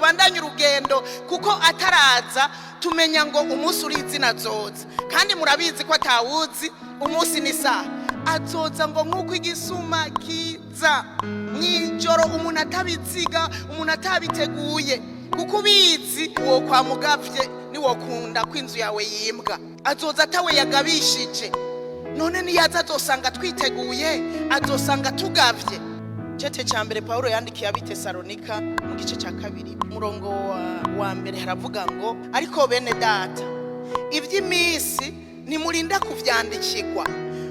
Tubandanye urugendo, kuko ataraza tumenya ngo umunsi uri izina azoza. Kandi murabizi ko atawuzi umunsi n'isaha azoza, ngo nk'uko igisuma kiza mw'ijoro, umuntu atabiziga, umuntu atabiteguye. Kuko ubizi uwo kwa mugavye, niwokunda ko inzu yawe yimbwa. Azoza atawe yagabishije. None niyaza azosanga twiteguye? Azosanga tugavye? Cete cya mbere Pawulo yandikiye ab'Itesalonika, mu gice cya 2, umurongo wa 1, haravuga ngo: "Ariko bene data, iby'iminsi ntimurinda kuvyandikirwa,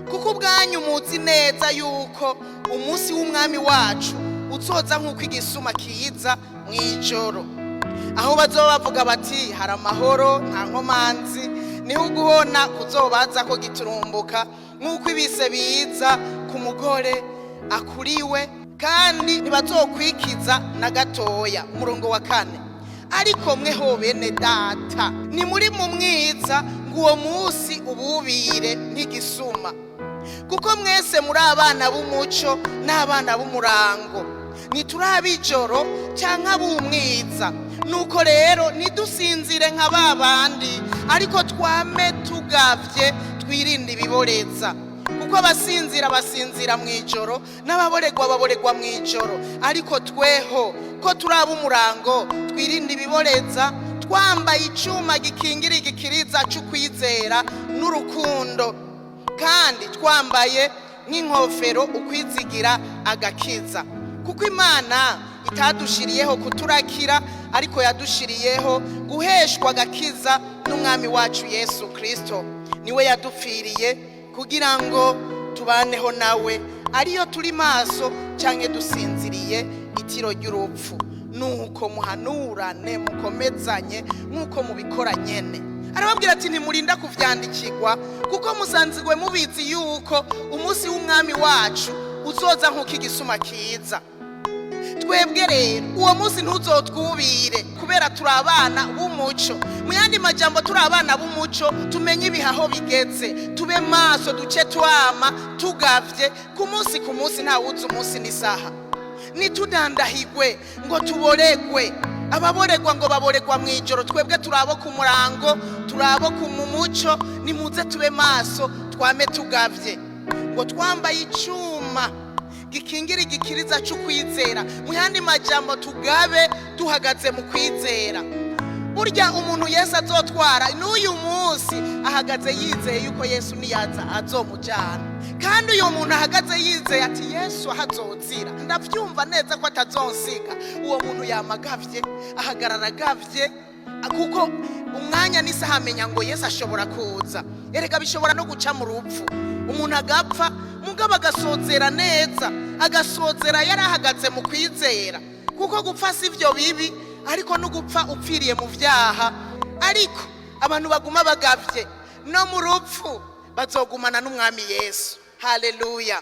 kuko ubwanyu muzi neza yuko umunsi w'Umwami wacu uzoza nk'uko igisuma kiza mu ijoro. Aho bazoba bavuga bati: 'Hari amahoro, nta nkomanzi,' niho uguhona kuzobaza ko giturumbuka, nk'uko ibise biza ku mugore akuriwe, kandi ntibazokwikiza na gatoya." Umurongo wa 4: "Ariko mweho bene data, ni muri mu mwiza ngo uwo munsi ububire nk'igisuma, kuko mwese muri abana b'umuco n'abana b'umurango. Ntituri ab'ijoro cyangwa ab'umwiza. Nuko rero ntidusinzire nka ba bandi, ariko twame tugavye, twirinde ibiboreza. Kuko abasinzira basinzira mu ijoro, n'ababoregwa baboregwa mu ijoro. Ariko tweho ko turi ab'umurango, twirinde ibiboreza, twambaye icyuma gikingira igikiriza cy'ukwizera n'urukundo, kandi twambaye nk'inkofero ukwizigira agakiza. Kuko Imana itadushiriyeho kuturakira, ariko yadushiriyeho guheshwa agakiza n'Umwami wacu Yesu Kirisito. Niwe yadupfiriye kugira ngo tubaneho nawe, ariyo turi maso cyangwa dusinziriye itiro ry'urupfu. Nuko muhanurane, mukomezanye nk'uko mubikora nyene." Arababwira ati: "Ntimurinda kuvyandikirwa, kuko musanzwe mubizi yuko umunsi w'Umwami wacu uzoza nk'uko igisuma kiza. Twebwe rero uwo munsi ntuzotwubire, kubera turi abana b'umuco." Mu yandi majambo, turi abana b'umuco, tumenye ibihe aho bigeze, tube maso, duce twama tugavye ku munsi ku munsi. Ntawuzi umunsi n'isaha. Ntitudandahigwe ngo tuboregwe. Ababoregwa ngo baboregwa mu ijoro, twebwe turi abo ku murango, turi abo ku muco. Nimuze tube maso, twame tugavye, ngo twambaye icuma gikingira igikiriza cy'ukwizera. Mu yandi majambo, tugabe duhagaze mu kwizera. Burya umuntu Yesu azotwara, n'uyu munsi ahagaze yizeye yuko Yesu niyaza azomujyana. Kandi uyu muntu ahagaze yizeye ati: "Yesu aho azozira ndabyumva neza ko atazonsiga," uwo muntu yamagavye, ahagarara agavye, kuko umwanya n'isaha amenya ngo Yesu ashobora kuza. Erega bishobora no guca mu rupfu, umuntu agapfa, mugabo agasozera neza, agasozera yari ahagaze mu kwizera. Kuko gupfa si byo bibi, ariko no gupfa upfiriye mu byaha. Ariko abantu baguma bagavye no mu rupfu bazogumana n'Umwami Yesu. Haleluya!